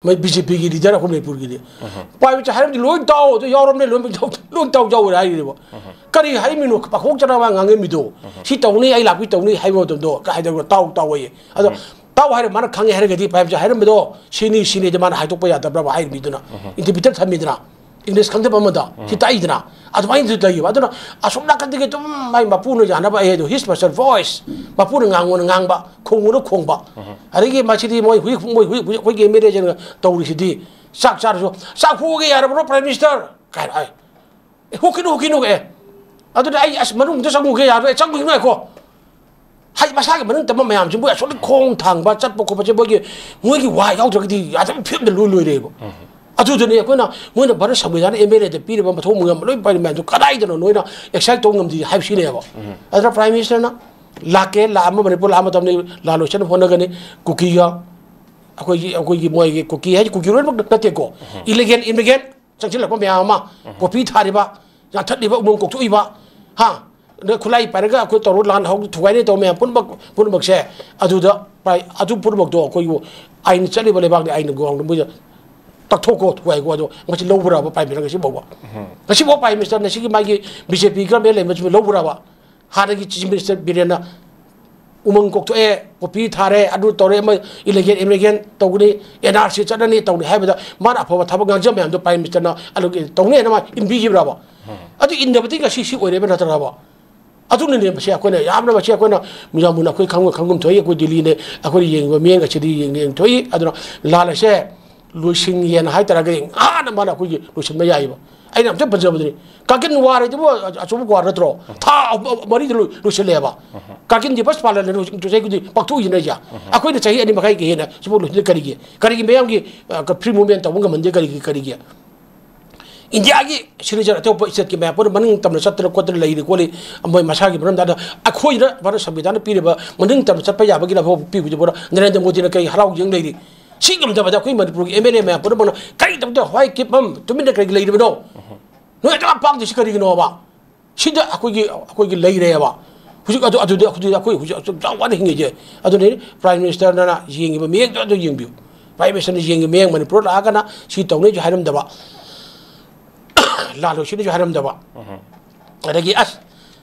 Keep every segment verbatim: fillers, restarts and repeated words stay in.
ꯃꯣꯏ B J ꯄꯤꯒꯤ leader ꯑꯩꯈꯣꯏ ꯃꯅꯤꯄꯨꯔꯒꯤꯗꯤ꯫ ꯄꯥꯏꯕꯁꯦ ꯍꯥꯏꯔꯝꯗꯤ ꯂꯣꯏ ꯇꯥꯎ, ꯑꯗꯨ ꯌꯥꯎꯔꯝꯅꯦ, ꯂꯣꯏ ꯇꯥꯎ, ꯂꯣꯏ ꯇꯥꯎ ꯌꯥꯎꯔꯦ ꯍꯥꯏꯔꯤꯅꯦꯕ꯫ ꯀꯔꯤ ꯍꯥꯏꯔꯝꯃꯤꯅꯣ? ꯄꯥꯈꯣꯡ ꯆꯅꯕ ꯉꯥꯡꯉꯝꯃꯤꯗꯣ꯫ ꯁꯤ ꯇꯧꯅꯤ, ꯑꯩ ꯂꯥꯛꯄꯤ ꯇꯧꯅꯤ ꯍꯥꯏꯕ ꯃꯇꯝꯗꯣ ꯀꯩ ꯍꯥꯏꯗꯧꯕ? ꯇꯥꯎ ꯇꯥꯎ ꯑꯌꯦ꯫ ꯑꯗꯣ ꯇꯥꯎ ꯍꯥꯏꯔ ꯃꯥꯅ ꯈꯪꯉꯦ ꯍꯥꯏꯔꯒꯗꯤ ꯄꯥꯏꯕꯁꯦ ꯍꯥꯏꯔꯝꯕꯗꯣ ꯁꯤꯅꯤ ꯁꯤꯅꯤꯗꯤ ꯃꯥꯅ ꯍꯥꯏꯗꯣꯛꯄ ꯌꯥꯗꯕ꯭ꯔꯕ ꯍꯥꯏꯔꯤꯕꯗꯨꯅ? ꯏꯟꯇꯔꯄ꯭ꯔꯤꯇꯔ ꯊꯝꯃꯤꯗꯅ, ꯏꯪꯂꯤꯁ ꯈꯪꯗꯕ ꯑꯃꯗ ꯁꯤ ꯇꯥꯛꯏꯗꯅ꯫ ꯑꯗꯨꯃꯥꯏꯅꯁꯨ ꯂꯩꯌꯦꯕ꯫ ꯑꯗꯨꯅ ꯑꯁꯣꯝ ꯅꯥꯀꯟꯗꯒꯤ ꯑꯗꯨꯝ ꯃꯥꯏ ꯃꯄꯨꯅ ꯌꯥꯅꯕ ꯑꯩ ꯑꯗꯣ his master voice, ꯃꯄꯨꯅ ꯉꯥꯡꯉꯣꯅ ꯉꯥꯡꯕ, ꯈꯣꯡꯉꯣꯅ ꯈꯣꯡꯕ꯫ ꯑꯗꯒꯤ ꯃꯁꯤꯗꯤ ꯃꯣꯏ ꯍꯨꯏ, ꯃꯣꯏ ꯍꯨꯏ, ꯍꯨꯏ, ꯑꯩꯈꯣꯏꯒꯤ ꯑꯦꯝ ꯑꯦꯜ ꯑꯦꯁꯤꯡꯅ ꯇꯧꯔꯤꯁꯤꯗꯤ, ꯆꯥꯛ ꯆꯥꯔꯁꯨ "ꯆꯥꯛ ꯍꯨꯒꯦ ꯌꯥꯔꯕ꯭ꯔꯣ, Prime Minister?" ꯀꯥꯏꯅ ꯍꯥꯏ꯫ "ꯑꯦ, ꯍꯨꯀꯤꯅꯨ, ꯍꯨꯀꯤꯅꯨ, ꯑꯦ, ꯑꯗꯨꯗꯤ ꯑꯩ ꯑꯁ ꯃꯅꯨꯡꯗ ꯆꯪꯉꯨꯒꯦ ꯌꯥꯔꯣꯏ, ꯆꯪꯉꯨꯒꯤꯅꯨ ꯉꯥꯏꯈꯣ"꯫ ꯍꯥꯏꯗꯤ ꯃꯁꯥꯒꯤ ꯃꯅꯤꯡ ꯇꯝꯕ ꯃꯌꯥꯝꯁꯦ ꯃꯣꯏ ꯑꯁꯣꯝꯗ ꯈꯣꯡ ꯊꯥꯡꯕ ꯆꯠꯄ ꯈꯣꯠꯄꯁꯦ ꯃꯣꯏꯒꯤ, ꯃꯣꯏꯒꯤ ꯋꯥ ꯌꯥꯎꯗ꯭ꯔꯒꯗꯤ ꯌꯥꯗꯕ ꯐꯤꯕꯝꯗ ꯂꯣꯏ ꯂꯣꯏꯔꯦꯕ꯫ ꯑꯗꯨꯗꯨꯅꯤ ꯑꯩꯈꯣꯏꯅ, ꯃꯣꯏꯅ ꯚꯥꯔꯠ ꯁꯪꯕꯤꯙꯥꯟ ꯑꯦꯝ ꯑꯦꯜ ꯑꯦꯗ ꯄꯤꯔꯤꯕ ꯃꯊꯧ ꯃꯉꯝ ꯂꯣꯏ ꯄꯥꯏꯔꯤ ꯃꯌꯥꯝꯗꯣ ꯀꯗꯥꯏꯗꯅꯣ ꯅꯣꯏꯅ ꯑꯦꯛꯁꯔꯁꯥꯏꯁ ꯇꯧꯕ ꯉꯝꯗꯦ ꯍꯥꯏꯕꯁꯤꯅꯦꯕ꯫ ꯑꯗꯨꯅ Prime Ministerꯅ ꯂꯥꯛꯀꯦ, ꯂꯥꯛꯑꯝꯕ ꯃꯅꯤꯄꯨꯔ ꯂꯥꯛꯑ ꯃꯇꯝꯗ ꯂꯥꯜ ꯂꯣꯏꯁꯟꯅ ꯍꯣꯠꯅꯒꯅꯤ꯫ ꯀꯨꯀꯤꯒ ꯑꯩꯈꯣꯏꯒꯤ, ꯑꯩꯈꯣꯏꯒꯤ ꯃꯣꯏꯒꯤ ꯀꯨꯀꯤ ꯍꯥꯏꯗꯤ ꯀꯨꯀꯤ ꯂꯣꯏꯅꯃꯛ ꯅꯠꯇꯦꯀꯣ, ꯏꯂꯤꯒꯦꯟ ꯏꯃꯤꯒ꯭ꯔꯦꯟ ꯆꯪꯁꯤꯜꯂꯛꯄ ꯃꯌꯥꯝ ꯑꯃ, ꯄꯣꯄꯤ ꯊꯥꯔꯤꯕ, ꯌꯥꯟꯊꯠꯂꯤꯕ, ꯎꯃꯪ ꯀꯣꯛꯊꯣꯛꯏꯕ, ꯍꯥ, ꯑꯗ ꯈꯨꯠꯂꯥꯏ ꯄꯥꯏꯔꯒ ꯑꯩꯈꯣꯏ ꯇꯧꯔ ꯂꯥꯟ ꯍꯧ-, ꯊꯨꯒꯥꯏꯅꯤ ꯇꯧꯕ ꯃꯌꯥꯝ ꯄꯨꯝꯅꯃꯛ, ꯄꯨꯝꯅꯃꯛꯁꯦ ꯑꯗꯨꯗ ꯄ꯭ꯔꯥꯏ-, ꯑꯗꯨ ꯄꯨꯝꯅꯃꯛꯇꯣ ꯑꯩꯈꯣꯏꯕꯨ ꯑꯥꯏꯟ ꯆꯠꯂꯤꯕ ꯂꯩꯕꯥꯛꯅꯤ, ꯑꯥꯏꯟ ꯒ꯭ꯔꯥꯎꯟꯗ ꯃꯣꯏꯗ ꯇꯛꯊꯣꯛꯀꯣ, ꯊꯨꯒꯥꯏꯀꯣ꯫ ꯑꯗꯣ ꯃꯁꯤ ꯂꯧꯕ꯭ꯔꯕ Prime Minister ꯉꯁꯤ ꯐꯥꯎꯕ? ꯉꯁꯤ ꯐꯥꯎ Prime Minister ꯉꯁꯤꯒꯤ ꯃꯥꯒꯤ ꯕꯤ ꯖꯦ ꯄꯤ government ꯂꯩꯕꯁꯤꯕꯨ ꯂꯧꯕ꯭ꯔꯕ? ꯍꯥꯟꯅꯒꯤ Chief Minister ꯕꯤꯔꯦꯟꯅ ꯎꯃꯪ ꯀꯣꯛꯊꯣꯛꯑꯦ, ꯄꯣꯄꯤ ꯊꯥꯔꯦ, ꯑꯗꯨ ꯇꯧꯔꯦ, ꯑꯃ ꯏꯂꯤꯒꯦꯟ ꯏꯃꯤꯒ꯭ꯔꯦꯟ ꯇꯧꯒꯅꯤ, ꯑꯦꯟ ꯑꯥꯔ ꯁꯤ ꯆꯠꯅꯅꯤ, ꯇꯧꯅꯤ ꯍꯥꯏꯕꯗ ꯃꯥꯅ ꯑꯐꯕ ꯊꯕꯛ ꯉꯥꯡꯖꯕ ꯃꯌꯥꯝꯗꯣ Prime Ministerꯅ ꯑꯗꯨꯒꯤ ꯇꯧꯅꯤ ꯍꯥꯏꯅ ꯃꯥ ꯏꯟꯕꯤꯈꯤꯕ꯭ꯔꯕ? ꯑꯗꯨ ꯏꯟꯗꯕꯗꯒꯤ ꯉꯁꯤ ꯁꯤ ꯑꯣꯏꯔꯦꯕ ꯅꯠꯇ꯭ꯔꯕ? ꯑꯗꯨꯅꯅꯦ ꯃꯁꯤ ꯑꯩꯈꯣꯏꯅ ꯌꯥꯝꯅ, ꯃꯁꯤ ꯑꯩꯈꯣꯏꯅ ꯌꯥꯝꯅ ꯑꯩꯈꯣꯏ ꯈꯪꯕ ꯈꯪꯐꯝ ꯊꯣꯛꯏ, ꯑꯩꯈꯣꯏ ꯗꯤꯜꯂꯤꯅꯦ, ꯑꯩꯈꯣꯏꯅ ꯌꯦꯡꯉꯤꯕ ꯃꯤꯠꯌꯦꯡ ꯑꯁꯤꯗꯤ ꯌꯦꯡ, ꯌꯦꯡ ꯊꯣꯛꯏ꯫ ꯑꯗꯨꯅ ꯂꯥꯜ ꯑꯁꯦ ꯂꯣꯏꯁꯤꯟꯒꯦꯅ ꯍꯥꯏꯇꯥꯔꯒꯗꯤ ꯉꯥꯅ ꯃꯥꯅ ꯑꯩꯈꯣꯏꯒꯤ ꯂꯣꯏꯁꯤꯟꯕ ꯌꯥꯏꯑꯕ꯫ ꯑꯩꯅ ꯑꯝꯇ ꯄꯟꯖꯕꯗꯨꯅꯤ, ꯀꯥꯔꯒꯤꯜ ꯋꯥꯔ ꯍꯥꯏꯗꯨꯕꯨ ꯑꯆꯧꯕ ꯋꯥꯔ ꯅꯠꯇ꯭ꯔꯣ? ꯊꯥ ꯑꯍꯨꯝ, ꯃꯔꯤꯗ ꯂꯣꯏ-, ꯂꯣꯏꯁꯤꯜꯂꯦꯕ꯫ ꯀꯥꯔꯒꯤꯜ ꯗꯤꯕꯁ ꯄꯥꯂꯟ ꯍꯥꯏꯅ ꯍꯧꯖꯤꯛ ꯆꯍꯤ ꯈꯨꯗꯤꯡ ꯄꯥꯡꯊꯣꯛꯏꯁꯤꯅ ꯑꯩꯁꯦ꯫ ꯑꯩꯈꯣꯏꯅ ꯆꯍꯤ ꯑꯅꯤ ꯃꯈꯥꯏꯒꯤ ꯍꯦꯟꯅ ꯁꯤꯐꯥꯎ ꯂꯣꯏꯁꯤꯟꯗꯦ ꯀꯔꯤꯒꯤ? ꯀꯔꯤꯒꯤ ꯃꯌꯥꯝꯒꯤ, ꯑ, free movement ꯇꯧꯕ ꯉꯝꯍꯟꯗꯦ ꯀꯔꯤꯒꯤ, ꯀꯔꯤꯒꯤ? ꯏꯟꯗꯤꯌꯥꯒꯤ citizen ꯑꯇꯣꯞꯄ stateꯀꯤ ꯃꯌꯥꯝ ꯄꯨꯝꯅꯃꯛ ꯃꯅꯤꯡ ꯇꯝꯅ ꯆꯠꯇꯅ ꯈꯣꯠꯇꯅ ꯂꯩꯔꯤ ꯈꯣꯠꯂꯤ, ꯃꯣꯏ ꯃꯁꯥꯒꯤ ꯃꯔꯝꯗ꯫ ꯑꯗꯣ ꯑꯩꯈꯣꯏꯅ ꯚꯥꯔꯠ ꯁꯪꯕꯤꯙꯥꯟꯅ ꯄꯤꯔꯤꯕ ꯃꯅꯤꯡ ꯇꯝꯅ ꯆꯠꯄ ꯌꯥꯕꯒꯤ ꯂꯥꯟꯐꯝ ꯄꯤꯕꯗꯨ ꯄꯨꯔꯥ ꯅꯔꯦꯟꯗ꯭ꯔ ꯃꯣꯗꯤꯅ ꯀꯔꯤ ꯍꯔꯥꯎ ꯌꯦꯡ ꯂꯩꯔꯤ? ꯁꯤ ꯉꯝꯗꯕꯗ ꯑꯩꯈꯣꯏ ꯃꯅꯤꯄꯨꯔꯒꯤ ꯑꯦꯝ ꯑꯦꯜ ꯑꯦ ꯃꯌꯥꯝ ꯄꯨꯝꯅꯃꯛꯅ ꯀꯔꯤꯗꯧꯗ ꯍ꯭ꯋꯥꯏ ꯀꯤꯞ ꯑꯃ ꯇꯨꯃꯤꯟꯅ ꯀꯔꯤꯒꯤ ꯂꯩꯔꯤꯕꯅꯣ? ꯅꯣꯏ ꯑꯗꯨꯛ ꯄꯥꯝꯗ꯭ꯔꯤꯁꯤ ꯀꯔꯤꯒꯤꯅꯣꯕ? ꯁꯤꯗ ꯑꯩꯈꯣꯏꯒꯤ, ꯑꯩꯈꯣꯏꯒꯤ ꯂꯩꯔꯦꯕ꯫ ꯍꯧꯖꯤꯛ ꯑꯗꯨ, ꯑꯗꯨꯗꯤ ꯑꯩꯈꯣꯏ, ꯑꯩꯈꯣꯏ ꯍꯧꯖꯤꯛ ꯑꯁꯨꯛ ꯌꯥꯝ ꯋꯥꯅ ꯍꯤꯡꯉꯤꯁꯦ꯫ ꯑꯗꯨꯅꯤ Prime Ministerꯅ ꯌꯦꯡꯉꯤꯕ ꯃꯤꯠꯌꯦꯡꯗꯣ ꯑꯗꯨ ꯌꯦꯡꯕꯤꯌꯨ꯫ Prime Ministerꯅ ꯌꯦꯡꯒꯦ, ꯃꯌꯦꯡ ꯃꯅꯤꯄꯨꯔ ꯂꯥꯛꯑꯒꯅ ꯁꯤ ꯇꯧꯅꯤꯁꯨ ꯍꯥꯏꯔꯝꯗꯕ, ꯂꯥꯜꯂꯣꯏꯁꯤꯅꯁꯨ ꯍꯥꯏꯔꯝꯗꯕ꯫ ꯑꯗꯒꯤ ꯑꯁ,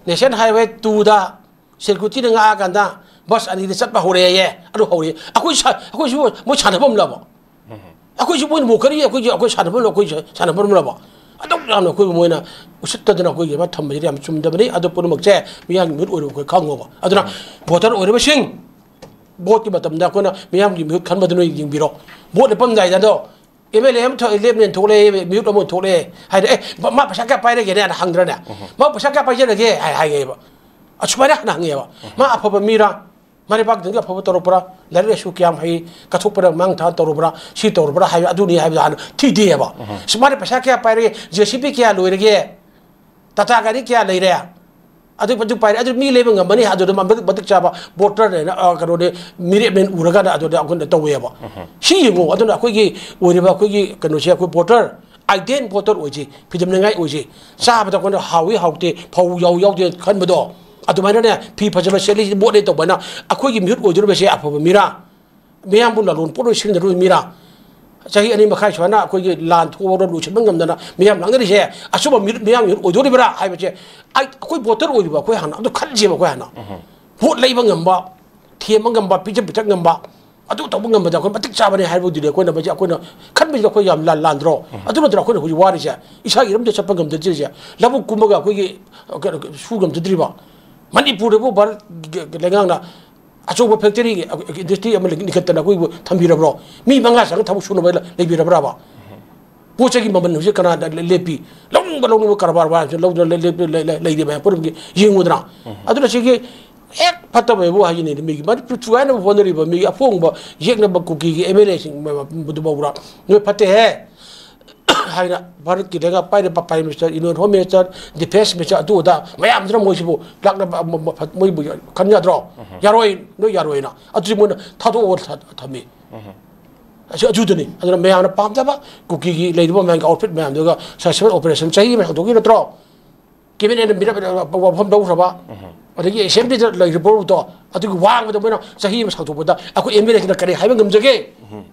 National Highway two ꯗ securityꯅ ꯉꯥꯛꯑꯀꯥꯟꯗ bus ꯑꯅꯤꯗ ꯆꯠꯄ ꯍꯧꯔꯛꯑꯦꯌꯦ꯫ ꯑꯗꯨ ꯍꯧꯔꯦ꯫ ꯑꯩꯈꯣꯏ ꯁꯥ-, ꯑꯩꯈꯣꯏꯁꯨ ꯃꯣꯏ ꯁꯥꯟꯅꯐꯝ ꯂꯕ? ꯑꯩꯈꯣꯏꯁꯨ ꯃꯣꯏꯅ ꯃꯣꯛꯀꯅꯤ, ꯑꯩꯈꯣꯏꯁꯨ ꯑꯩꯈꯣꯏ ꯁꯥꯟꯅꯐꯝ ꯂꯕ, ꯑꯩꯈꯣꯏ ꯁꯥꯟꯅꯐꯝ ꯂꯕ? ꯑꯗꯨꯛ ꯌꯥꯝꯅ ꯑꯩꯈꯣꯏꯕꯨ ꯃꯣꯏꯅ ꯎꯁꯤꯠꯇꯗꯅ ꯑꯩꯈꯣꯏꯒꯤ ꯑꯃ ꯊꯝꯕꯁꯤꯗꯤ ꯌꯥꯝ ꯆꯨꯝꯗꯕꯅꯤ꯫ ꯑꯗꯨ ꯄꯨꯝꯅꯃꯛꯁꯦ ꯃꯤꯌꯥꯝꯒꯤ ꯃꯤꯍꯨꯠ ꯑꯣꯏꯔꯤꯕ ꯑꯩꯈꯣꯏ ꯈꯪꯉꯣꯕ꯫ ꯑꯗꯨꯅ voter ꯑꯣꯏꯔꯤꯕꯁꯤꯡ, voteꯀꯤ ꯃꯇꯝꯗ ꯑꯩꯈꯣꯏꯅ ꯃꯤꯌꯥꯝꯒꯤ ꯃꯤꯍꯨꯠ ꯈꯟꯕꯗꯨ ꯅꯣꯏ ꯌꯦꯡꯕꯤꯔꯣ꯫ Vote ꯂꯦꯞꯄꯝꯗꯥꯏꯗ ꯑꯗꯣ MLA ꯑꯃ ꯊꯣꯛꯑꯦ, ꯂꯦꯞꯅꯦꯅ ꯊꯣꯛꯂꯛꯑꯦ, ꯃꯤꯍꯨꯠ ꯑꯃ ꯊꯣꯛꯂꯛꯑꯦ ꯍꯥꯏꯗꯤ, "ꯑꯦ, ꯃꯥ ꯃꯥ ꯄꯩꯁꯥ ꯀꯌꯥ ꯄꯥꯏꯔꯒꯦꯅꯦ?" ꯍꯥꯏꯅ ꯍꯪꯗ꯭ꯔꯅꯦ? "ꯃꯥ ꯄꯩꯁꯥ ꯀꯌꯥ ꯄꯥꯏꯖꯔꯒꯦ?" ꯍꯥꯏ, ꯍꯥꯏꯒꯦꯕ꯫ ꯑꯁꯨꯃꯥꯏꯅ ꯍꯥꯟꯅ ꯍꯪꯉꯦꯕ꯫ "ꯃꯥ ꯑꯐꯕ ꯃꯤꯔꯥ? ꯃꯥ ꯂꯩꯕꯥꯛꯇꯨꯒꯤ ꯑꯐꯕ ꯇꯧꯔꯛꯄ꯭ꯔꯥ? ꯂꯥꯏꯔꯤꯛ ꯂꯥꯏꯁꯨ ꯀꯌꯥꯝ ꯍꯩ? ꯀꯠꯊꯣꯛꯄꯗ ꯃꯥꯡ ꯊꯥ ꯇꯧꯔꯨꯕ꯭ꯔꯥ? ꯁꯤ ꯇꯧꯔꯨꯕ꯭ꯔꯥ?" ꯍꯥꯏꯕ, ꯑꯗꯨꯅꯤ ꯍꯥꯏꯕꯗꯣ ꯍꯥꯟꯅ ꯊꯤꯗꯦꯕ꯫ "ꯁꯤ ꯃꯥꯅ ꯄꯩꯁꯥ ꯀꯌꯥ ꯄꯥꯏꯔꯒꯦ? JCB ꯀꯌꯥ ꯂꯣꯏꯔꯒꯦ? ꯇꯥꯇꯥ ꯒꯥꯔꯤ ꯀꯌꯥ ꯂꯩꯔꯦ?" ꯑꯗꯨ, ꯑꯗꯨ ꯄꯥꯏꯔꯦ꯫ ꯑꯗꯨ ꯃꯤ ꯂꯩꯕ ꯉꯝꯃꯅꯤ꯫ ꯑꯗꯨꯗ ꯃ-, ꯃꯇꯤꯛ ꯆꯥꯕ voterꯅꯦꯅ, ꯑ, ꯀꯩꯅꯣꯅꯦ, ꯃꯤꯔꯦꯞꯅꯦꯅ ꯎꯔꯒꯅ ꯑꯗꯨꯗ ꯑꯩꯈꯣꯏꯅ ꯇꯧꯋꯦꯕ꯫ ꯁꯤ ꯌꯦꯡꯉꯣ꯫ ꯑꯗꯨꯅ ꯑꯩꯈꯣꯏꯒꯤ ꯑꯣꯏꯔꯤꯕ ꯑꯩꯈꯣꯏꯒꯤ ꯀꯩꯅꯣꯁꯦ, ꯑꯩꯈꯣꯏ voter, ideal voter ꯑꯣꯏꯁꯤ, ꯐꯤꯗꯝꯅꯤꯡꯉꯥꯏ ꯑꯣꯏꯁꯤ꯫ ꯆꯥꯕꯗ ꯑꯩꯈꯣꯏꯅ ꯍꯥꯎꯏ ꯍꯥꯎꯇꯦ, ꯐꯧ ꯌꯥꯎꯏ ꯌꯥꯎꯗꯦ ꯈꯟꯕꯗꯣ, ꯑꯗꯨꯃꯥꯏꯅꯅꯦ, ꯐꯤ ꯐꯖꯕ ꯁꯦꯠꯂꯤ, voteꯅꯦ ꯇꯧꯕꯅ ꯑꯩꯈꯣꯏꯒꯤ ꯃꯤꯍꯨꯠ ꯑꯣꯏꯗꯣꯔꯤꯕꯁꯦ ꯑꯐꯕ ꯃꯤꯔꯥ? ꯃꯤꯌꯥꯝꯕꯨ ꯂꯥꯂꯣꯟ ꯄꯣꯠ ꯑꯣꯏꯅ ꯁꯤꯖꯤꯟꯅꯗꯣꯏ ꯃꯤꯔꯥ? ꯆꯍꯤ ꯑꯅꯤ ꯃꯈꯥꯏ ꯁꯨꯃꯥꯏꯅ ꯑꯩꯈꯣꯏꯒꯤ ꯂꯥꯟ ꯊꯣꯛꯑꯒ ꯂꯣꯏꯁꯤꯟꯕ ꯉꯝꯗꯅ ꯃꯤꯌꯥꯝ ꯂꯥꯡꯅꯔꯤꯁꯦ, ꯑꯆꯨꯝꯕ ꯃꯤꯍꯨꯠ, ꯃꯤꯌꯥꯝꯒꯤ ꯃꯤꯍꯨꯠ ꯑꯣꯏꯗꯣꯔꯤꯕ꯭ꯔꯥ ꯍꯥꯏꯕꯁꯦ, ꯑꯩ, ꯑꯩꯈꯣꯏ voter ꯑꯣꯏꯔꯤꯕ ꯑꯩꯈꯣꯏ ꯍꯥꯟꯅ ꯑꯗꯨ ꯈꯟꯁꯦꯕ꯫ ꯑꯩꯈꯣꯏ ꯍꯥꯟꯅ vote ꯂꯩꯕ ꯉꯝꯕ, ꯊꯦꯝꯕ ꯉꯝꯕ, ꯄꯤꯖ ꯄꯤꯊꯛ ꯉꯝꯕ, ꯑꯗꯨ ꯇꯧꯕ ꯉꯝꯕꯗ ꯑꯩꯈꯣꯏ ꯃꯇꯤꯛ ꯆꯥꯕꯅꯤ ꯍꯥꯏꯕꯗꯨꯗꯤ ꯑꯩꯈꯣꯏꯅ, ꯃꯁꯤ ꯑꯩꯈꯣꯏꯅ ꯈꯟꯕꯁꯤꯗ ꯑꯩꯈꯣꯏ ꯌꯥꯝ ꯂꯥꯟ-, ꯂꯥꯟꯗ꯭ꯔꯣ? ꯑꯗꯨ ꯅꯠꯇ꯭ꯔꯣ ꯑꯩꯈꯣꯏꯅ ꯍꯧꯖꯤꯛ ꯋꯥꯔꯤꯁꯦ? ꯏꯁꯥꯒꯤ ꯏꯔꯝꯗ ꯆꯠꯄ ꯉꯝꯖꯗ꯭ꯔꯤꯁꯦ, ꯂꯧꯕꯨꯛ ꯀꯨꯝꯃꯒ ꯑꯩꯈꯣꯏꯒꯤ, ꯑ, ꯀꯩꯅꯣ, ꯁꯨ ꯉꯝꯖꯗ꯭ꯔꯤꯕ? ꯃꯅꯤꯄꯨꯔꯗꯕꯨ ꯚꯥꯔꯠ ꯂꯩꯉꯥꯛꯅ ꯑꯆꯧꯕ factory, industry ꯑꯃ ꯂꯤꯡꯈꯠꯇꯅ ꯑꯩꯈꯣꯏꯕꯨ ꯊꯝꯕꯤꯔꯕ꯭ꯔꯣ? ꯃꯤ ꯃꯉꯥ ꯆꯪꯉ ꯊꯕꯛ ꯁꯨꯅꯕ ꯂꯩꯕꯤꯔꯕ꯭ꯔꯕ? ꯄꯣꯠ ꯆꯩꯒꯤ ꯃꯃꯜ ꯍꯧꯖꯤꯛ ꯀꯅꯥꯗ ꯂꯦꯞꯄꯤ? ꯂꯧꯅꯤꯡꯕ, ꯂꯧꯅꯤꯡꯕ ꯀꯔꯕꯥꯔ ꯋꯥꯁꯤꯡ ꯂꯧꯗꯨꯅ ꯂꯩ-, ꯂꯩ-, ꯂꯩ-, ꯂꯩ-, ꯂꯩꯔꯤꯕ ꯃꯌꯥꯝ ꯄꯨꯝꯅꯃꯛꯀꯤ ꯌꯦꯡꯉꯨꯗꯅ꯫ ꯑꯗꯨꯅ ꯁꯤꯒꯤ ꯍꯦꯛ ꯐꯠꯇꯕ ꯍꯥꯏꯕꯨ ꯍꯥꯏꯖꯅꯤꯡꯗꯦ꯫ ꯃꯤꯒꯤ ꯃꯅꯤꯄꯨꯔ ꯊꯨꯒꯥꯏꯅꯕ ꯍꯣꯠꯅꯔꯤꯕ ꯃꯤꯒꯤ ꯑꯄꯣꯡꯕ ꯌꯦꯛꯅꯕ ꯀꯨꯀꯤꯒꯤ MLAꯁꯤꯡ ꯃꯗꯨ ꯐꯥꯎꯕ꯭ꯔꯥ? ꯅꯣꯏ ꯐꯠꯇꯦꯍꯦ꯫ ꯍꯥꯏꯅ ꯚꯥꯔꯠꯀꯤ ꯂꯩꯉꯥꯛ ꯄꯥꯏꯔꯤꯕ Prime Minister, Union Home Minister, Defence Minister, ꯑꯗꯨ ꯑꯗꯥ ꯃꯌꯥꯝꯗꯨꯅ ꯃꯣꯏꯁꯤꯕꯨ ꯂꯥꯛꯅꯕ ꯑꯃ-, ꯑꯃ-, ꯃꯣꯏꯕꯨ ꯈꯟ ꯌꯥꯗ꯭ꯔꯣ? ꯌꯥꯔꯣꯏ, ꯅꯣꯏ ꯌꯥꯔꯣꯏꯅ꯫ ꯑꯗꯨꯗꯤ ꯃꯣꯏꯅ ꯊꯥꯗꯣꯛꯑꯒ ꯊ-, ꯊꯝꯃꯤ꯫ ꯑꯁꯤ ꯑꯗꯨꯗꯅꯤ꯫ ꯑꯗꯨꯅ ꯃꯌꯥꯝꯅ ꯄꯥꯝꯗꯕ ꯀꯨꯀꯤꯒꯤ ꯂꯩꯔꯤꯕ ꯃꯌꯥꯝꯒꯤ outfit ꯃꯌꯥꯝꯗꯨꯒ successful operation ꯆꯍꯤ ꯑꯃ ꯁꯥꯡꯗꯣꯛꯈꯤ ꯅꯠꯇ꯭ꯔꯣ? Cabinetꯅ ꯃꯤꯔꯛ ꯋꯥꯐꯝ ꯂꯧꯈ꯭ꯔꯕ, ꯑꯗꯒꯤ Assemblyꯗ ꯂꯩꯔꯤꯕ ꯄꯣꯠꯇꯣ, ꯑꯗꯨꯒꯤ ꯋꯥꯡꯃꯗ ꯃꯣꯏꯅ ꯆꯍꯤ ꯑꯃ ꯁꯥꯡꯗꯣꯛꯄꯗ ꯑꯩꯈꯣꯏ MLAꯁꯤꯡꯅ ꯀꯔꯤ ꯍꯥꯏꯕ ꯉꯝꯖꯒꯦ?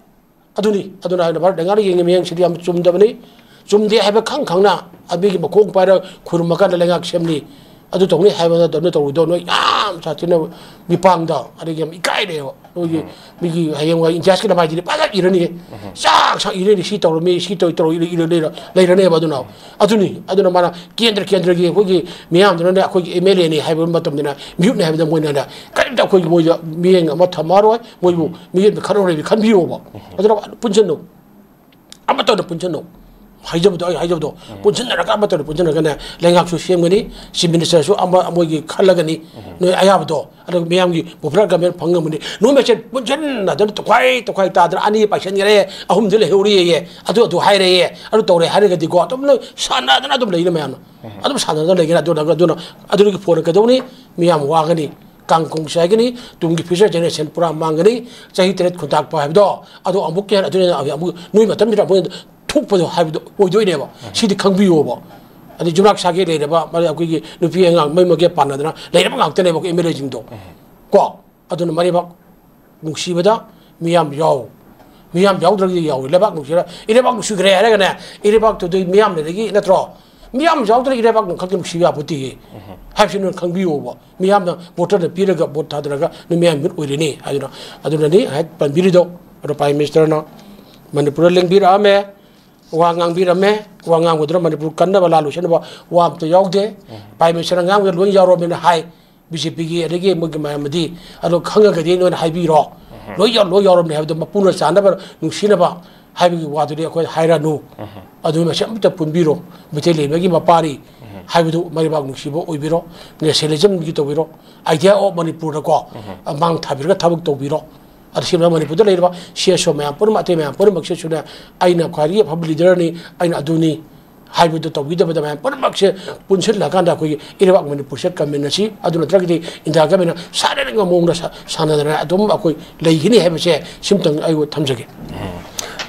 ꯑꯗꯨꯅꯤ꯫ ꯑꯗꯨꯅ ꯍꯥꯏꯅ ꯚꯥꯔꯠ ꯂꯩꯉꯥꯛꯅ ꯌꯦꯡꯉꯤ ꯃꯤꯠꯌꯦꯡꯁꯤꯗꯤ ꯌꯥꯝ ꯆꯨꯝꯗꯕꯅꯤ꯫ ꯆꯨꯝꯗꯦ ꯍꯥꯏꯕ ꯈꯪ ꯈꯪꯅ ꯑꯗꯨꯒꯤ ꯃꯈꯣꯡ ꯄꯥꯏꯔ ꯈꯨꯔꯨꯝꯃꯀꯥꯟꯗ ꯂꯩꯉꯥꯛ ꯁꯦꯝꯅꯤ, ꯑꯗꯨ ꯇꯧꯅꯤ ꯍꯥꯏꯕ ꯅꯠꯇꯕꯅ ꯇꯧꯔꯤꯗꯣ ꯅꯣꯏ ꯌꯥꯝ ꯁꯥꯊꯤꯅ ꯃꯤꯄꯥꯡꯗ ꯑꯗꯒꯤ ꯌꯥꯝ ꯏꯀꯥꯏꯔꯦꯕ꯫ ꯅꯣꯏꯒꯤ ꯃꯤꯒꯤ ꯍꯌꯦꯡꯋꯥꯏ ꯏꯟꯗꯤꯌꯥꯁꯀꯤ ꯂꯃꯥꯏꯁꯤꯗꯤ ꯐꯖꯅ ꯏꯔꯅꯤ꯫ ꯆꯥꯛ ꯆꯥꯛ ꯏꯔꯅꯤ, ꯁꯤ ꯇꯧꯔꯝꯃꯤ, ꯁꯤ ꯇꯧꯔꯤ, ꯇꯧꯔꯤ, ꯏꯔ, ꯏꯔ, ꯂꯩꯔ-, ꯂꯩꯔꯅꯦꯕ꯫ ꯑꯗꯨꯅ ꯑꯗꯨꯅꯤ꯫ ꯑꯗꯨꯅ ꯃꯥꯅ ꯀꯦꯟꯗ꯭ꯔ ꯀꯦꯟꯗ꯭ꯔꯒꯤ ꯑꯩꯈꯣꯏꯒꯤ ꯃꯤꯌꯥꯝꯗꯨꯅꯅꯦ ꯑꯩꯈꯣꯏꯒꯤ ꯑꯦꯝ ꯑꯦꯜ ꯑꯦꯅꯤ ꯍꯥꯏꯕ ꯃꯇꯝꯗꯅ ꯃꯤꯍꯨꯠꯅꯤ ꯍꯥꯏꯕꯗ ꯃꯣꯏꯅꯅꯦ ꯀꯔꯤꯝꯇ ꯑꯩꯈꯣꯏꯒꯤ ꯃꯣꯏꯗ ꯃꯤꯠꯌꯦꯡ ꯑꯃ ꯊꯝꯃꯔꯣꯏ꯫ ꯃꯣꯏꯕꯨ ꯃꯤꯍꯨꯠ ꯈꯟꯅꯔꯣꯏ ꯈꯟꯕꯤꯌꯣꯕ꯫ ꯑꯗꯨꯅ ꯄꯨꯟꯁꯤꯟꯅꯧ꯫ ꯑꯃꯠꯇ ꯑꯣꯏꯅ ꯄꯨꯟꯁꯤꯟꯅꯧ꯫ ꯍꯥꯏꯖꯕꯗꯣ, ꯑꯩ ꯍꯥꯏꯖꯕꯗꯣ, ꯄꯨꯟꯁꯤꯟꯅꯔꯒ ꯑꯃꯠꯇ ꯑꯣꯏꯅ ꯄꯨꯟꯁꯤꯟꯅꯔꯒꯅꯦ ꯂꯩꯉꯥꯛꯁꯨ ꯁꯦꯝꯒꯅꯤ, ꯆꯤꯐ ꯃꯤꯅꯤꯁꯇꯔꯁꯨ ꯑꯃ ꯃꯣꯏꯒꯤ ꯈꯜꯂꯒꯅꯤ꯫ ꯅꯣꯏ ꯑꯌꯥꯕꯗꯣ, ꯑꯗꯨꯒ ꯃꯤꯌꯥꯝꯒꯤ ꯄꯣꯄꯨꯂꯔ ꯒꯃꯦꯟ ꯐꯪꯉꯝꯒꯅꯤ꯫ ꯅꯣꯏ ꯃꯁꯦꯟ ꯄꯨꯟꯁꯤꯟꯅꯗꯅ ꯇꯣꯈꯥꯏ ꯇꯣꯈꯥꯏ ꯇꯥꯗꯅ ꯑꯅꯤ ꯄꯥꯏꯁꯟꯈ꯭ꯔꯦ, ꯑꯍꯨꯝꯗꯤ ꯂꯩꯍꯧꯔꯤꯌꯦ, ꯑꯗꯨ ꯑꯗꯨ ꯍꯥꯏꯔꯦꯌꯦ, ꯑꯗꯨ ꯇꯧꯔꯦ ꯍꯥꯏꯔꯒꯗꯤꯀꯣ ꯑꯗꯨꯝ ꯅꯣꯏ ꯁꯥꯟꯅꯗꯅ ꯑꯗꯨꯝ ꯂꯩꯅꯤ ꯃꯌꯥꯝꯅ꯫ ꯑꯗꯨꯝ ꯁꯥꯟꯅꯗꯅ ꯂꯩꯒꯅꯤ꯫ ꯑꯗꯨꯅ, ꯑꯗꯨꯅ, ꯑꯗꯨꯗꯒꯤ ꯐꯣꯟ ꯀꯩꯗꯧꯅꯤ? ꯃꯤꯌꯥꯝ ꯋꯥꯒꯅꯤ, ꯀꯥꯡ ꯈꯣꯡ ꯆꯥꯏꯒꯅꯤ, ꯇꯨꯡꯒꯤ ꯐ꯭ꯌꯨꯆꯔ ꯖꯦꯅꯦꯔꯦꯁꯟ ꯄꯨꯔꯥ ꯃꯥꯡꯒꯅꯤ꯫ ꯆꯍꯤ ꯇꯔꯦꯠ ꯈꯨꯟꯇꯥꯛꯄ ꯍꯥꯏꯕꯗꯣ ꯑꯗꯣ ꯑꯃꯨꯛꯀ ꯍꯦꯟꯅ ꯑꯗꯨꯅ ꯑꯃꯨꯛ ꯅꯣꯏ ꯃꯇꯝꯁꯤꯗ ꯑꯃꯨꯛ ꯊꯣꯛꯄꯗꯣ ꯍꯥꯏꯕꯗꯣ ꯑꯣꯏꯗꯣꯏꯅꯦꯕ꯫ ꯁꯤꯗꯤ ꯈꯪꯕꯤꯌꯣꯕ꯫ ꯑꯗꯩ ꯌꯨꯝꯅꯥꯛ ꯁꯥꯒꯦ ꯂꯩꯔꯕ, ꯃꯔꯝ ꯑꯩꯈꯣꯏꯒꯤ ꯅꯨꯄꯤ ꯑꯉꯥꯡ ꯃꯩ ꯃꯒꯦ ꯄꯥꯟꯅꯗꯅ ꯂꯩꯔꯕ ꯉꯥꯛꯇꯅꯦꯕ ꯑꯩꯈꯣꯏ ꯑꯦꯝ ꯑꯦꯜ ꯑꯦꯁꯤꯡꯗꯣ꯫ ꯀꯣ? ꯑꯗꯨꯅ ꯃꯔꯤꯃꯛ ꯅꯨꯡꯁꯤꯕꯗ ꯃꯤꯌꯥꯝ ꯌꯥꯎ꯫ ꯃꯤꯌꯥꯝ ꯌꯥꯎꯗ꯭ꯔꯒꯗꯤ ꯌꯥꯎꯏ꯫ ꯂꯩꯕꯥꯛ ꯅꯨꯡꯁꯤꯔ-, ꯏꯔꯩꯕꯥꯛ ꯅꯨꯡꯁꯤꯈ꯭ꯔꯦ ꯍꯥꯏꯔꯒꯅꯦ, ꯏꯔꯩꯕꯥꯛꯇꯨꯗꯤ ꯃꯤꯌꯥꯝ ꯂꯩꯔꯒꯤ ꯅꯠꯇ꯭ꯔꯣ? ꯃꯤꯌꯥꯝ ꯌꯥꯎꯗ꯭ꯔꯒ ꯏꯔꯩꯕꯥꯛ ꯈꯛꯇ ꯅꯨꯡꯁꯤꯕ ꯌꯥꯄꯣꯠꯇꯦꯌꯦ꯫ ꯍꯥꯏꯕꯁꯤ ꯅꯣꯏ ꯈꯪꯕꯤꯌꯣꯕ꯫ ꯃꯤꯌꯥꯝꯅ ꯚꯣꯇꯔꯗ ꯄꯤꯔꯒ ꯚꯣꯠ ꯊꯥꯗꯔꯒ ꯅꯣꯏ ꯃꯤꯌꯥꯝ ꯃꯤꯍꯨꯠ ꯑꯣꯏꯔꯤꯅꯤ ꯍꯥꯏꯗꯨꯅ꯫ ꯑꯗꯨꯅꯅꯤ ꯍꯦꯛ ꯄꯟꯕꯤꯔꯤꯗꯣ꯫ ꯑꯗꯣ ꯄ꯭ꯔꯥꯏꯝ ꯃꯤꯅꯤꯁꯇꯔꯅ ꯃꯅꯤꯄꯨꯔꯗ ꯂꯦꯡꯕꯤꯔꯛꯑꯝꯃꯦ, ꯋꯥ ꯉꯥꯡꯕꯤꯔꯝꯃꯦ, ꯋꯥ ꯉꯥꯡꯕꯗꯨꯅ ꯃꯅꯤꯄꯨꯔ ꯀꯟꯅꯕ ꯂꯥꯜ ꯂꯣꯏꯁꯤꯟꯅꯕ ꯋꯥ ꯑꯝꯇ ꯌꯥꯎꯗꯦ꯫ ꯄ꯭ꯔꯥꯏꯝ ꯃꯤꯅꯤꯁꯇꯔꯅ ꯉꯥꯡꯕꯗ ꯂꯣꯏ ꯌꯥꯎꯔꯝꯃꯦꯅ ꯍꯥꯏ꯫ ꯕꯤ ꯖꯦ ꯄꯤꯒꯤ ꯑꯗꯒꯤ ꯃꯣꯏꯒꯤ ꯃꯌꯥꯝ ꯑꯃꯗꯤ ꯑꯗꯣ ꯈꯪꯉꯒꯗꯤ ꯅꯣꯏꯅ ꯍꯥꯏꯕꯤꯔꯣ꯫ ꯂꯣꯏ ꯌꯥꯎ-, ꯂꯣꯏ ꯌꯥꯎꯔꯝꯃꯦ ꯍꯥꯏꯕꯗꯣ ꯃꯄꯨꯅ ꯆꯥꯅꯕ ꯅꯨꯡꯁꯤꯅꯕ ꯍꯥꯏꯕꯒꯤ ꯋꯥꯗꯨꯗꯤ ꯑꯩꯈꯣꯏ ꯍꯥꯏꯔꯅꯨ꯫ ꯑꯗꯨ ꯃꯁꯤ ꯑꯃꯇ ꯄꯨꯟꯕꯤꯔꯣ꯫ ꯃꯩꯇꯩ ꯂꯩꯃꯒꯤ ꯃꯄꯥꯔꯤ ꯍꯥꯏꯕꯗꯨ ꯃꯔꯩꯕꯥꯛ ꯅꯨꯡꯁꯤꯕ ꯑꯣꯏꯕꯤꯔꯣ꯫ ꯅꯦꯁꯅꯦꯂꯤꯖꯝꯒꯤ ꯇꯧꯕꯤꯔꯣ꯫ ꯑꯥꯏꯗꯤꯌꯥ ꯑꯣꯐ ꯃꯅꯤꯄꯨꯔꯗꯀꯣ ꯃꯥꯡ ꯊꯥꯕꯤꯔꯒ ꯊꯕꯛ ꯇꯧꯕꯤꯔꯣ꯫ ꯑꯗ ꯁꯤꯃ ꯃꯅꯤꯄꯨꯔꯗ ꯂꯩꯔꯤꯕ ꯁꯤ ꯑꯦꯁ ꯑꯣ ꯃꯌꯥꯝ ꯄꯨꯝꯅꯃꯛ, ꯑꯇꯩ ꯃꯌꯥꯝ ꯄꯨꯝꯅꯃꯛꯁꯤꯁꯨꯅꯦ ꯑꯩꯅ ꯈ꯭ꯋꯥꯏꯗꯒꯤ ꯑꯐꯕ ꯂꯤꯗꯔꯅꯤ, ꯑꯩꯅ ꯑꯗꯨꯅꯤ ꯍꯥꯏꯕꯗꯨ ꯇꯧꯕꯤꯗꯕꯗ ꯃꯌꯥꯝ ꯄꯨꯝꯅꯃꯛꯁꯦ ꯄꯨꯟꯁꯤꯜꯂꯀꯥꯟꯗ ꯑꯩꯈꯣꯏꯒꯤ ꯏꯔꯩꯕꯥꯛ ꯃꯅꯤꯄꯨꯔꯁꯦ ꯀꯟꯃꯤꯟꯅꯁꯤ꯫ ꯑꯗꯨ ꯅꯠꯇ꯭ꯔꯒꯗꯤ ꯏꯟꯗꯤꯌꯥ ꯒꯃꯦꯟꯅ ꯁꯥꯟꯅꯅꯤꯡꯕ ꯃꯑꯣꯡꯗ ꯁꯥ-, ꯁꯥꯟꯅꯗꯅ ꯑꯗꯨꯝ ꯑꯩꯈꯣꯏ ꯂꯩꯒꯅꯤ ꯍꯥꯏꯕꯁꯦ ꯁꯤꯝꯇꯪ ꯑꯩ ꯊꯝꯖꯒꯦ꯫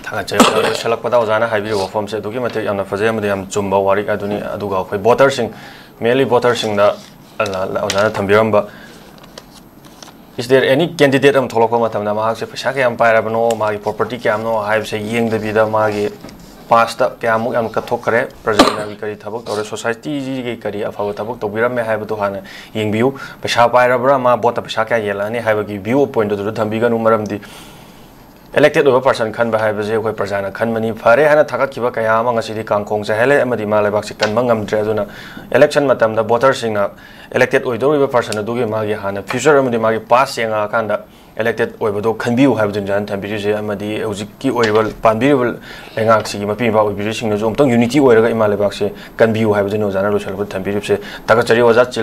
ꯊꯥꯒꯠꯆꯔꯤ꯫ ꯑꯣꯖꯥ ꯂꯣꯏꯁꯤꯜꯂꯛꯄꯗ ꯑꯣꯖꯥꯅ ꯍꯥꯏꯕꯤꯔꯤꯕ ꯋꯥꯐꯝꯁꯦ ꯑꯗꯨꯛꯀꯤ ꯃꯇꯤꯛ ꯌꯥꯝꯅ ꯐꯖꯩ ꯑꯃꯗꯤ ꯌꯥꯝ ꯆꯨꯝꯕ ꯋꯥꯔꯤ ꯑꯗꯨꯅꯤ꯫ ꯑꯗꯨꯒ ꯑꯩꯈꯣꯏ ꯚꯣꯇꯔꯁꯤꯡ, ꯃꯦꯟꯂꯤ ꯚꯣꯇꯔꯁꯤꯡꯗ ꯑꯣꯖꯥꯅ ꯊꯝꯕꯤꯔꯝꯕ Is there any candidate ꯑꯃ ꯊꯣꯛꯂꯛꯄ ꯃꯇꯝꯗ ꯃꯍꯥꯛꯁꯦ ꯄꯩꯁꯥ ꯀꯌꯥꯝ ꯄꯥꯏꯔꯕꯅꯣ, ꯃꯥꯒꯤ property ꯀꯌꯥꯝꯅꯣ ꯍꯥꯏꯕꯁꯦ ꯌꯦꯡꯗꯕꯤꯗ, ꯃꯥꯒꯤ past ꯀꯌꯥꯃꯨꯛ ꯌꯥꯝ ꯀꯠꯊꯣꯛꯈ꯭ꯔꯦ, ꯄ꯭ꯔꯖꯥꯅ ꯀꯔꯤ ꯊꯕꯛ ꯇꯧꯔꯦ, societyꯒꯤ ꯀꯔꯤ ꯑꯐꯕ ꯊꯕꯛ ꯇꯧꯕꯤꯔꯝꯃꯦ ꯍꯥꯏꯕꯗꯨ ꯍꯥꯟꯅ ꯌꯦꯡꯕꯤꯌꯨ꯫ ꯄꯩꯁꯥ ꯄꯥꯏꯔꯕ꯭ꯔꯥ, ꯃꯥ voteꯇ ꯄꯩꯁꯥ ꯀꯌꯥ ꯌꯦꯜꯂꯛꯑꯅꯤ ꯍꯥꯏꯕꯒꯤ view pointꯇꯨ ꯑꯗꯨꯗ ꯊꯝꯕꯤꯒꯅꯨ꯫ ꯃꯔꯝꯗꯤ elected ꯑꯣꯏꯕ person ꯈꯟꯕ ꯍꯥꯏꯕꯁꯦ ꯑꯩꯈꯣꯏ ꯄ꯭ꯔꯖꯥꯅ ꯈꯟꯕꯅꯤ꯫ ꯐꯔꯦ ꯍꯥꯏꯅ ꯊꯥꯒꯠꯈꯤꯕ ꯀꯌꯥ ꯑꯃ ꯉꯁꯤꯗꯤ ꯀꯥꯡꯈꯣꯡ ꯆꯥꯏꯍꯜꯂꯦ ꯑꯃꯗꯤ ꯃꯥ ꯂꯩꯕꯥꯛꯁꯤ ꯀꯟꯕ ꯉꯝꯗ꯭ꯔꯦ꯫ ꯑꯗꯨꯅ election ꯃꯇꯝꯗ voterꯁꯤꯡꯅ elected ꯑꯣꯏꯗꯧꯔꯤꯕ person ꯑꯗꯨꯒꯤ ꯃꯥꯒꯤ ꯍꯥꯟꯅ future ꯑꯃꯗꯤ ꯃꯥꯒꯤ past ꯌꯦꯡꯉꯛꯑꯀꯥꯟꯗ elected ꯑꯣꯏꯕꯗꯣ ꯈꯟꯕꯤꯌꯨ ꯍꯥꯏꯕꯗꯨꯅꯤ ꯑꯣꯖꯥꯅ ꯊꯝꯕꯤꯔꯤꯁꯦ꯫ ꯑꯃꯗꯤ ꯍꯧꯖꯤꯛꯀꯤ ꯑꯣꯏꯔꯤꯕ ꯄꯥꯟꯕꯤꯔꯤꯕ ꯂꯩꯉꯥꯛꯁꯤꯒꯤ ꯃꯄꯤ ꯃꯄꯥ ꯑꯣꯏꯕꯤꯔꯤꯁꯤꯡꯅꯁꯨ ꯑꯃꯨꯛꯇꯪ unity ꯑꯣꯏꯔꯒ ꯏꯃꯥ ꯂꯩꯕꯥꯛꯁꯦ ꯀꯟꯕꯤꯌꯨ ꯍꯥꯏꯕꯗꯨꯅꯤ ꯑꯣꯖꯥꯅ ꯂꯣꯏꯁꯤꯜꯂꯛꯄꯗ ꯊꯝꯕꯤꯔꯤꯕꯁꯦ꯫ ꯊꯥꯒꯠꯆꯔꯤ ꯑꯣꯖꯥ ꯆꯤꯜꯂꯕ